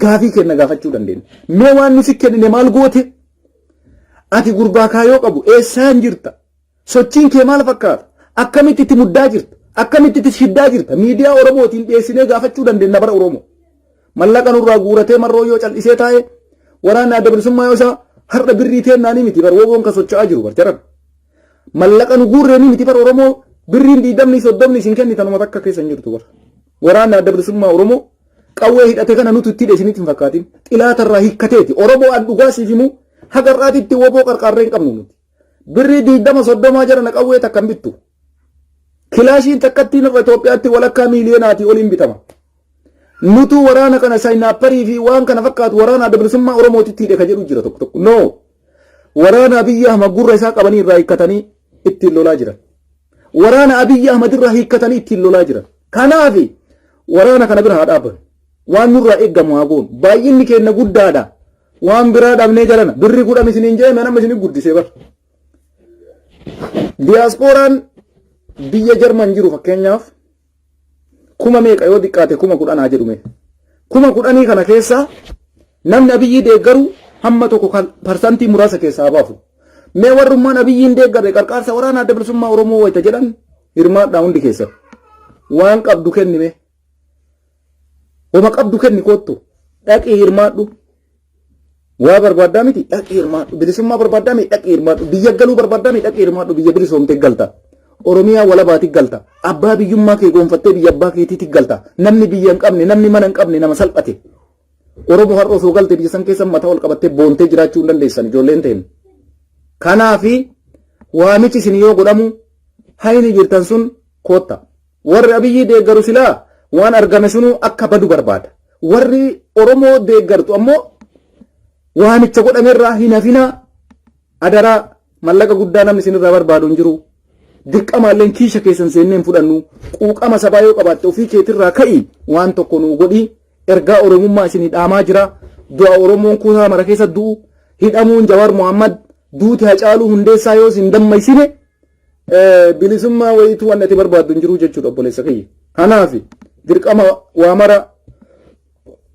gaafii kenna gaafachuu dandeenya. Mee waan nuti kennine maal goote? Ati gurbaa kaayoo qabu eessaan jirta? Sochiin kee maal fakkaata? Akkamitti itti muddaa jirta? Akkamitti itti shiddaa jirta? Miidiyaa Oromootiin dhiyeessinee gaafachuu dandeenya bara Oromoo. Mallaqa nurraa guuratee marroo yoo cal'isee taa'e waraanni adda bilisummaa yoo isaa har'a birrii teennaanii miti bar woboon kan socho'aa jiru bar jaran. Mallaqa nu guurreenii miti bar Oromoo birriin 20 30 isin kennitanuma takka keessa hin jirtu bar. Waraanni adda bilisummaa Oromoo Qawwee hidhate kana nutu itti hidhe isinitti hin fakkaatin. Xilaata irraa hiikkateeti. Oromoo an dhugaa siif himu haga irraatitti woboo qarqaarree hin qabnu nuti. Birrii 20 30 jarana qawwee takka hin bittu. Kilaashiin takkattiin irra Itoophiyaatti walakkaa miiliyeenaatii oliin bitama. Nutu waraana kana saayinaapparii fi waan kana fakkaatu waraana adda bilisummaa Oromootitti hidhe ka jedhu jira tokko tokko. No. Waraana Abiyyi Ahmad gurra isaa qabanii irraa hiikkatanii ittiin lolaa jiran. Waraana Abiyyi Ahmad irraa hiikkatanii ittiin lolaa jiran. Kanaaf waraana kana bira haa dhaabbannu. Waan nurraa eeggamu haa goonu. Baay'inni keenya guddaadha. Waan biraa dhabnee jalana. Birrii 10 isiniin jedhee nama isinii guddisee bar. Diyaaspooraan biyya Jarman jiru fakkeenyaaf kuma meeqa yoo xiqqaate 10,000 haa jedhume. 10,000 kana keessa namni Abiyyii deeggaru hamma tokko kan parsantii muraasa keessaa haa baafu. Mee warrummaan Abiyyiin deeggarre qarqaarsa waraana adda bilisummaa Oromoo wayita jedhan hirmaadhaa hundi keessan. Waan qabdu kenni mee. Homa qabdu kenni koottu. Dhaqii hirmaadhu. Waa barbaaddaa miti dhaqii hirmaadhu. Bilisummaa barbaaddaa miti dhaqii hirmaadhu. Biyya galuu barbaaddaa miti dhaqii hirmaadhu. Biyya bilisoomtee galta. Oromiyaa walabaati galta. Abbaa biyyummaa kee goonfattee biyya abbaa keetiitti galta. Namni biyya hin qabne, namni mana hin qabne nama salphate. Oromoo har'a osoo galte biyya san keessa mataa ol qabattee boontee jiraachuu hin dandeessan ijoolleen ta'in. Kanaafi waamichi isin yoo godhamu hayni jirtan sun kootta. Warri Abiyyii deeggaru silaa waan argame sunuu akka badu barbaada. Warri Oromoo deeggartu ammoo waamicha godhamerraa hin hafinaa adaraa mallaqa guddaa namni isinirraa barbaadu hin jiru. Dirqamaalleen kiisha keessan seennee hin fudhannu. Quuqama sabaa yoo qabaatte ofii keetirraa ka'i waan tokko nuu godhi. Ergaa Oromummaa isinii dhaamaa jira. Du'a Oromoon kutaa mara keessa du'u hidhamuun Jawaar Mohammad duuti Hacaaluu Hundeessaa yoo isin dammaysine bilisummaa wayiitu wanni ati barbaaddu hin jiru jechuudha obboleessa kiyya. Kanaaf dirqama waa mara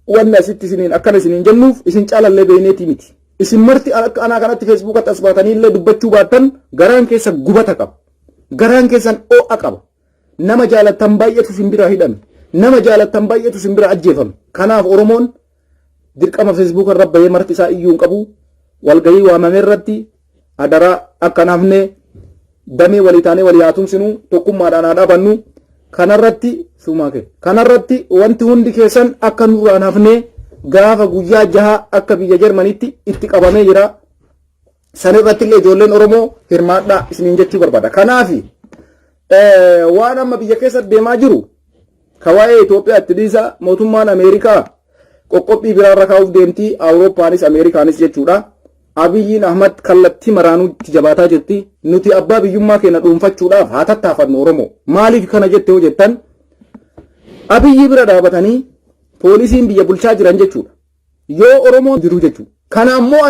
wanni asitti isiniin akkana isiniin jennuuf isin caalallee beeyneetii miti. Isin marti akka anaa kanatti feesbuukatti as baatanii illee dubbachuu baattan garaan keessa gubata qaba. Garaan keessan oo'a qaba. Nama jaalattan baay'eetu isin biraa hidhame. Nama jaalattan baay'eetu isin biraa ajjeefame. Kanaaf Oromoon dirqama feesbuuka irra bahee marti isaa iyyuu hin qabu. Walgahii waamame irratti adaraa akka hin hafne damee walii taanee walii haa tumsinu tokkummaadhaan haa dhaabannu. Kanarratti suumaa kee. Kanarratti wanti hundi keessan akka nurraan hafne gaafa guyyaa jaha akka biyya Jarmaniitti itti qabamee jira. San irratti illee ijoolleen Oromoo hirmaadhaa isiniin jechuu barbaada. Kanaafi waan amma biyya keessa deemaa jiru ka waa'ee Itoophiyaa itti dhiisa mootummaan Ameerikaa qoqqobbii biraarra kaa'uuf deemti Awurooppaanis Ameerikaanis jechuudha. Abiyyiin Ahmad kallattii maraanuu itti jabaataa jirti. Nuti abbaa biyyummaa keenya dhuunfachuudhaaf haa tattaafannu Oromoo. Maaliif kana jette yoo jettan Abiyyi bira dhaabatanii poolisiin biyya bulchaa jiran jechuudha. Yoo Oromoon jiru jechuudha. Kana ammoo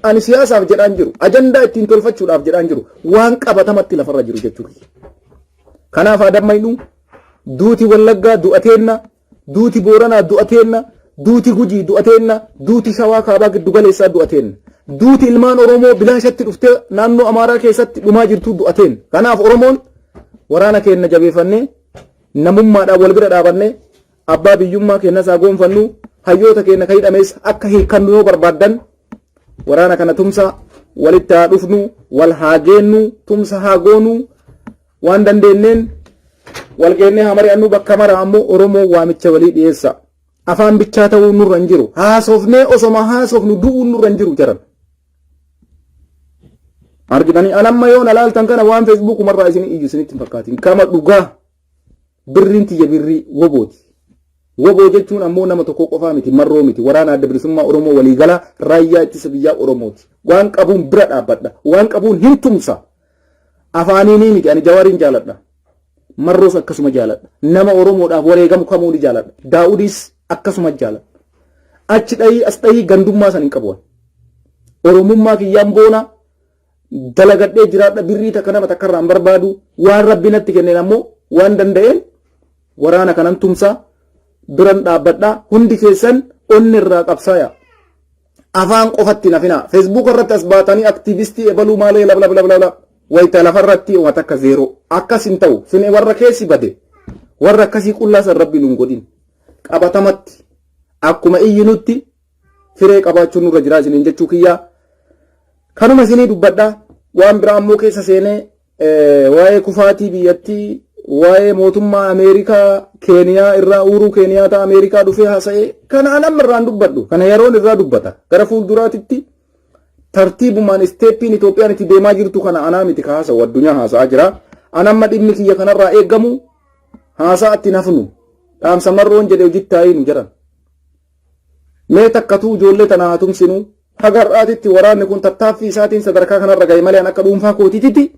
ani siyaasaaf jedhaan jiru. Ajandaa ittiin tolfachuudhaaf jedhaan jiru. Waan qabatamatti lafarra jiru jechuudha. Kanaaf haa dammaynu. Duuti Wallaggaa du'a teenna. Duuti Booranaa du'a teenna. Duuti Gujii du'a teenna. Duuti Shawaa Kaabaa giddu galeessaa du'a teenna. Duuti ilmaan Oromoo bilaashatti dhuftee naannoo Amaaraa keessatti dhumaa jirtu du'a teenna. Kanaaf Oromoon waraana keenna jabeeffannee namummaadhaan wal bira dhaabannee Abbaa biyyummaa keennas haa goonfannu, hayyoota keenya ka hidhames akka hiikkannu yoo barbaaddan waraana kana tumsa walitti haa dhufnu, wal haa geennu, tumsa haa goonu, waan dandeenneen wal geennee haa mari'annu bakka mara ammoo Oromoo waamicha walii dhiyeessa. Afaan bichaa ta'uu nurra hin jiru. Haasofnee osoma haasofnu du'uun nurra hin jiru jaran. Argitanii anamma yoo na laaltan kana waan feesbuukumarraa isin iyyu isinitti hin fakkaatin. Kama dhugaa. Birriin tiyya birrii wobooti. Woboo jechuun ammoo nama tokko qofaa miti, marroo miti, waraana adda bilisummaa Oromoo waliigalaa raayyaa ittisa biyyaa Oromooti. Waan qabuun bira dhaabbadha. Waan qabuun hin tumsa. Afaaniinii miti ani Jawaariin jaaladha. Marroos akkasuma jaaladha. Nama Oromoodhaaf wareegamu kamuu ni jaaladha. Daawudiis akkasuma jaaladha. Achi dhayii as dhayii gandummaa san hin qabu. Oromummaa kiyyaan boona dalagadhee jiraadha birrii takka nama takka irraa hin barbaadu waan rabbi natti kenneen ammoo waan danda'een waraana kanan tumsa biran dhaabbadha hundi keessan onni irraa qabsaaya afaan qofatti nafina feesbuuka irratti as baatanii aktiivistii ebaluu maalee labla labla labla wayita lafarratti waan takka zeeroo akkas hin ta'u sun warra keessi bade warra akkasii qullaa san rabbi nun godhin qabatamatti akkuma iyyinutti firee qabaachuun nurra jiraa isiniin jechuu kiyyaa. Kanuma isinii dubbadha. Waan biraa ammoo keessa seenee waa'ee kufaatii biyyattii Waa'ee mootummaa Ameerikaa Keeniyaa irraa Uuruu Keeniyaataa Ameerikaa dhufee haasa'ee kana an amma irraan dubbadhu, kana yeroon irraa dubbata. Gara fuulduraatitti tartiibumaan step-iin Itoophiyaan itti deemaa jirtu kana anaa miti ka haasa'u, addunyaa haasa'aa jira. An amma dhimmi kiyya kanarraa eeggamu haasa'a itti hafnu, dhaamsa Marroon jedhe hojitti taa'ii nu jedhan. Mee takkatuu ijoollee tana haa tumsinu. Haga har'aatitti waraanni kun tattaaffii isaatiin sadarkaa kanarra gahe malee an akka dhuunfaa kootiititti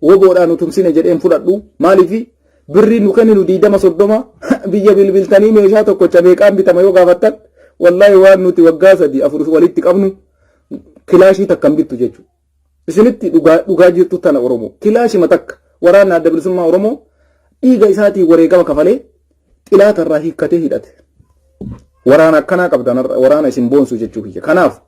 woboodhaan nu tumsine jedheen fudhadhu. Maaliif? Birrii nu kenninu 20 30 biyya bilbiltanii meeshaa tokkocha meeqaan bitama yoo gaafattan, wallaahi waan nuti waggaa 3 4 walitti qabnu kilaashii takka hin bittu jechuudha. Isinitti dhugaa dhugaa jirtu tana Oromoo. Kilaashima takka waraanni Adda Bilisummaa Oromoo dhiiga isaatiin wareegama kafalee xilaata irraa hiikkatee hidhate. Waraana akkanaa qabdan, waraana isin boonsu jechuu kiyya. Kanaaf